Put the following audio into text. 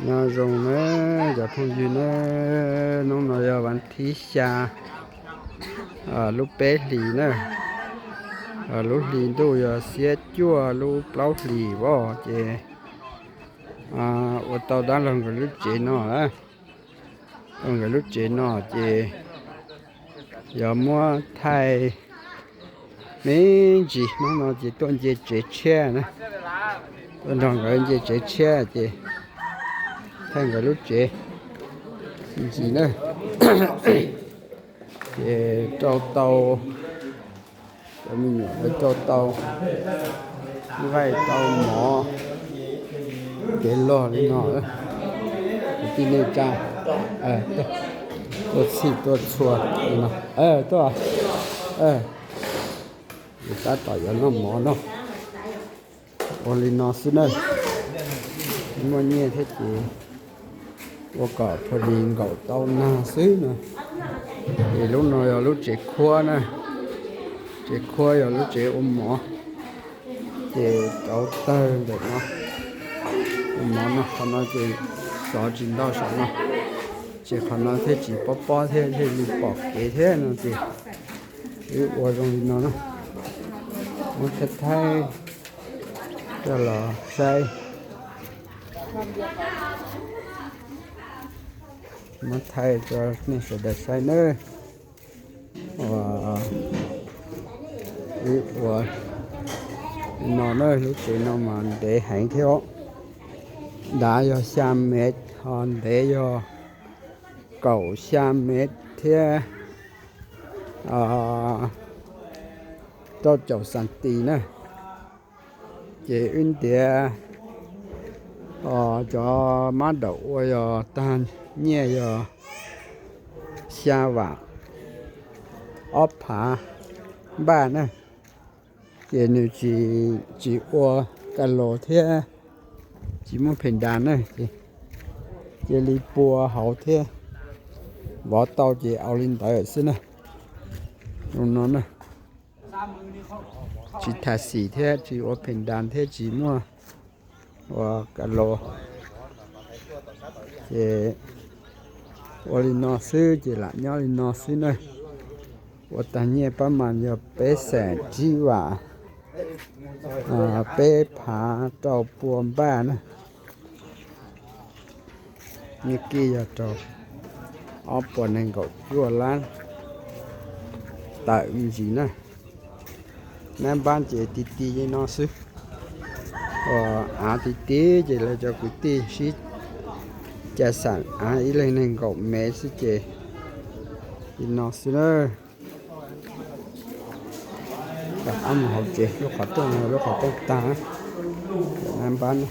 Nyob zoo na cov phooj ywg na, hnub no yog vas thib xya lub peb hlis na. Lub hlis ntuj yog xiab cuaj lub plaub hlis os, ces ua tau dab laug nkawd lub tsev no. Nkawd lub tsev no ces yog muab thaij me ntsis, hnub no ces tuaj nce tsev tshiab na. Tuaj nrog nkawd nce tsev tshiab ces thaij nkawd lub tsev ntsis na. Ces rau tau, cov me nyuam lawv rau tau nqaij tau mov kev log li no. Kwv tij neej tsa tuaj txhij tuaj txhua li no. Tuaj, tab tom yuav noj mov no. Ua li no xwb na. Muaj nyiaj thiab ces ua kom pha li nkaum tau nag xwb no. Ces lub no yog lub tsev khuab na. Tsev khuab yog lub tsev ua mov. Ces rauv tawg ntawm no. Ua mov no, qhov no ces xov tsis ntau saum no. Ces qhov no thiaj tsis pob pob thiab thiaj li pom kev thiab no ces wb ua zoo li no na. Muab thaij thaij coj los saib. Muab thaij rau nej sawv daws saib nawb. Wb ua li no na, lub tsev no mas ntev heev thiab os. Dav yog xya mev, ho ntev yog kaum xya mev thiab rau caum xas tis na. Ces wb ntiav cov mab daum ua yog tag nyiaj yog xya vam ob phav npaj na. Ces nws tsis ua ka los thiab tsis muaj phem das na, cia li pua hauv thiab, vov tau ces au li ntawd xwb na. Zoo no na, tsis tham xim thiab tsis ua phem das thiab tsis muaj ua ka los. Ces ua li no xwb ces lam nyob li no xwb na. Ua tag nyiaj pab mas yog peb xeem tsib vam peb phav rau pua npaj na. Nyiaj kij yog rau ob puas nees nkaum cuaj lab tawm me ntsis na. Nab npab ces ti ti li no xwb. Av ti ti ces lawv cov kwv tij sib cav xam av ib leeg nees nkaum mev xwb ces li no xwb na. Rov qab mus hauv tsev, lub qhov rooj no lub qhov rooj tag, nab npab na.